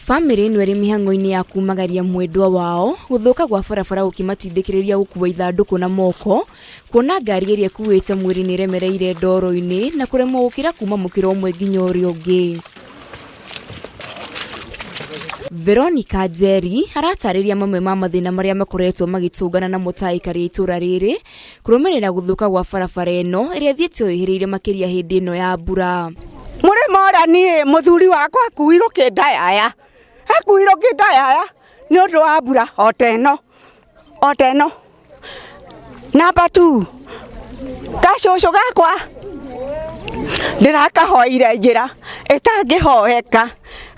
Bamĩrĩ ĩno ĩrĩ mĩhang'o-inĩ ya kumagaria mwendwa wao, gũthũka gwa barabara gũkĩmatindĩkĩrĩria gũkua ithandũkũ na moko, kuona ngari ĩrĩa ĩkuĩte mwĩrĩ nĩ ĩremereire ndoro-inĩ na kũremwo gũkĩra kuma mũkĩra ũmwe nginya ũrĩa ũngĩ. Veronica Njeri aratarĩria mamwe ma mathĩna marĩa makoretwo magĩtũngana namo ta aikari a itũra rĩrĩ kũrũmĩrĩra gũthũka gwa barabara ĩno ĩrĩa ĩthiĩte o ĩhĩrĩire makĩria hĩndĩ ĩno ya mbura. Mũrĩmo ũrĩa niĩ mũthuri wakwa akuirwo kĩndayaya, akuirwo kĩndayaya nĩ ũndũ wa mbura o ta ĩno, o ta ĩno. Number two, gacũcũ gakwa ndĩrakahoire njĩra ĩtangĩhoeka,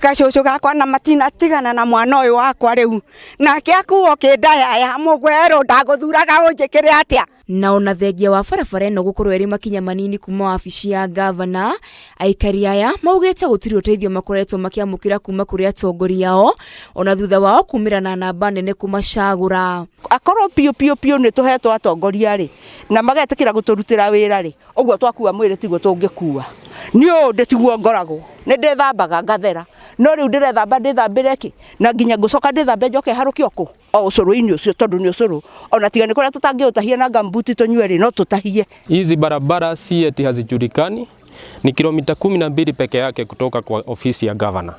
gacũcũ gakwa na matinatigana na mwana ũyũ wakwa rĩu, nake akuo kĩndayaya mũgwerũ ndagũthuraga ũnjĩkĩre atĩa? Na ona thengia wa barabara ĩno gũkorwo ĩrĩ makinya manini kuma wabici ya ngavana, aikari aya maugĩte gũtirĩ ũteithio makoretwo makĩamũkĩra kuma kũrĩ atongoria ao ona thutha wao kumĩra na namba nene kũmacagũra. Akorwo piũ piũ piũ nĩ tũhetwo atongoria rĩ, na magetĩkĩra gũtũrutĩra wĩra rĩ, ũguo twakua mwĩrĩ tiguo tũngĩkua. Niĩ ũũ ndĩ tiguo ngoragwo, nĩ ndĩthambaga ngathera, no rĩu ndĩrethamba ndĩthambĩre kĩ? Na nginya ngũcoka ndĩthambe njoke harũke o kũ? O ũcũrũ-inĩ ũcio tondũ nĩ ũcũrũ. Ona tiga nĩ kũrĩa tũtangĩũtahia na gumboot tũnyue rĩ, no tũtahie. Hizi barabara si eti hazijulikani, ni kilomita 12 peke yake kutoka kwa ofisi ya gavana,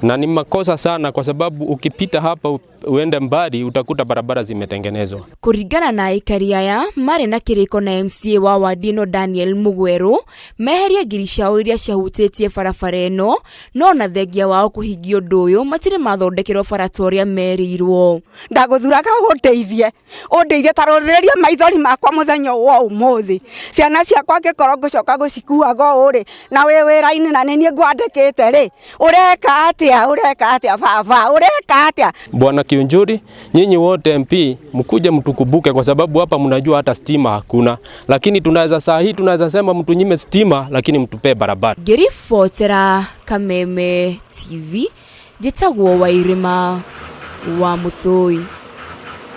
na ni makosa sana kwa sababu ukipita hapa uende mbali utakuta barabara zimetengenezwa. Kũringana na aikari aya marĩ na kĩrĩko na MCA wa wadi ĩno Daniel Mugweru meherie ngiri ciao iria ciahutĩtie barabara ĩno no ona thengia wao kũhingia ũndũ ũyũ matirĩ mathondekerwo bara ta ũrĩa merĩirwo. Ndagũthuraga ũndeithie, ũndeithie ta rũthĩrĩria maithori makwa mũthenya wa ũmũthĩ. Ciana ciakwa angĩkorwo ngũcoka gũcikuaga ũũ rĩ, na wĩ wĩra-inĩ na nĩ niĩ ngwandĩkĩte rĩ, ũreka atĩa, ũreka atĩa baba, ũreka atĩa? Bwana Kiunjuri, nyinyi wote MP mkuje mtukumbuke, kwa sababu hapa mnajua hata stima hakuna, lakini tunaweza saa hii tunaweza sema mtunyime stima, lakini mtupee barabara. Ngĩribotera Kameme TV, njĩtagwo Wairĩma wa Mũthũi.